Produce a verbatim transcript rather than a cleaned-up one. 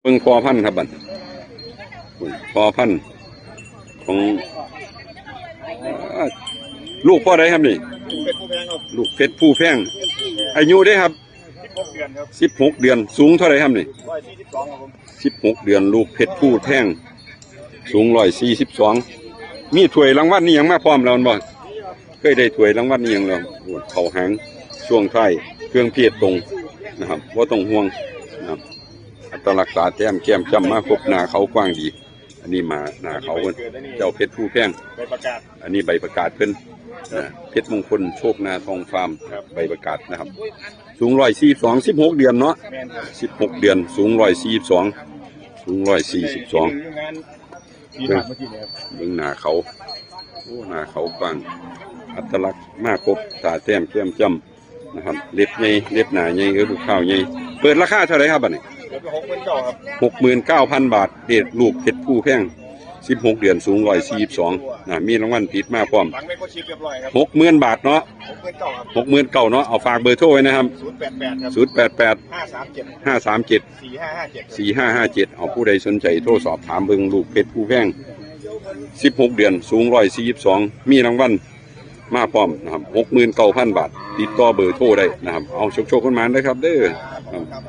เบิ่งพ่อพันธุ์ครับบัด พ่อพันธุ์ของ เอ่อ ลูกพ่อใดครับนี่ เป็นผู้แพงครับ ลูกเพชรผู้แพง อายุได้ครับ สิบหกเดือนครับ สิบหกเดือน สูงเท่าไหร่ครับนี่ ร้อยสี่สิบสองครับผม สิบหกเดือน ลูกเพชรผู้แพง สูงร้อยสี่สิบสอง มีถ้วยรางวัลนี่ยังมาพร้อมแล้วบ่ เคยได้ถ้วยรางวัลนี่ยังแล้ว โอ้ เขาหาง ช่วงท้าย เครื่องเพชรตรงนะครับ ว่าต้องห่วงนะครับ อัตลักษณ์ตาแต้มแก้มจ้ำมาครบ หน้าเขากว้างดี อันนี้มาหน้าเขาเพิ่น เจ้าเพชรผู้แพง ใบประกาศ อันนี้ใบประกาศเพิ่นนะ เพชรมงคลโชคนาทองฟาร์ม ครับ ใบประกาศนะครับ สูงร้อยสี่สิบสอง สิบหกเดือนเนาะ แมนครับ สิบหกเดือน สูงร้อยสี่สิบสอง สูงร้อยสี่สิบสอง งานที่ผ่านเมื่อกี้เนี่ยครับ เบิ่งหน้าเขา โอ้ หน้าเขากว้าง อัตลักษณ์มาครบ ตาแต้มแก้มจ้ำนะครับ เล็บใหญ่ เล็บหน้าใหญ่ เออ ลูกข้าวใหญ่ เปิดราคาเท่าไหร่ครับบัดนี้ เดี๋ยวไปหกหมื่นเก้าครับ หกหมื่นเก้าพันบาท เด็ดลูกเพชรผู้แพง สิบหกเดือน สูงร้อยสี่สิบสองนะ มีรางวัลติดมาพร้อม ฝังไว้ก็ชิปเรียบร้อยครับ หกหมื่นบาทเนาะ หกหมื่นเก้าครับ หกหมื่นเก้าเนาะ เอาฝากเบอร์โทรไว้นะครับ ศูนย์แปดแปดครับ ศูนย์แปดแปด ห้าสามเจ็ด ห้าสามเจ็ด สี่ห้าห้าเจ็ด สี่ห้าห้าเจ็ด เอาผู้ใดสนใจโทรสอบถามเบิ่งลูกเพชรผู้แพง สิบหกเดือน สูงร้อยสี่สิบสอง มีรางวัลมาพร้อมนะครับ หกหมื่นเก้าพันบาท ติดต่อเบอร์โทรได้นะครับ เอาโชคๆกันมานะครับเด้อครับ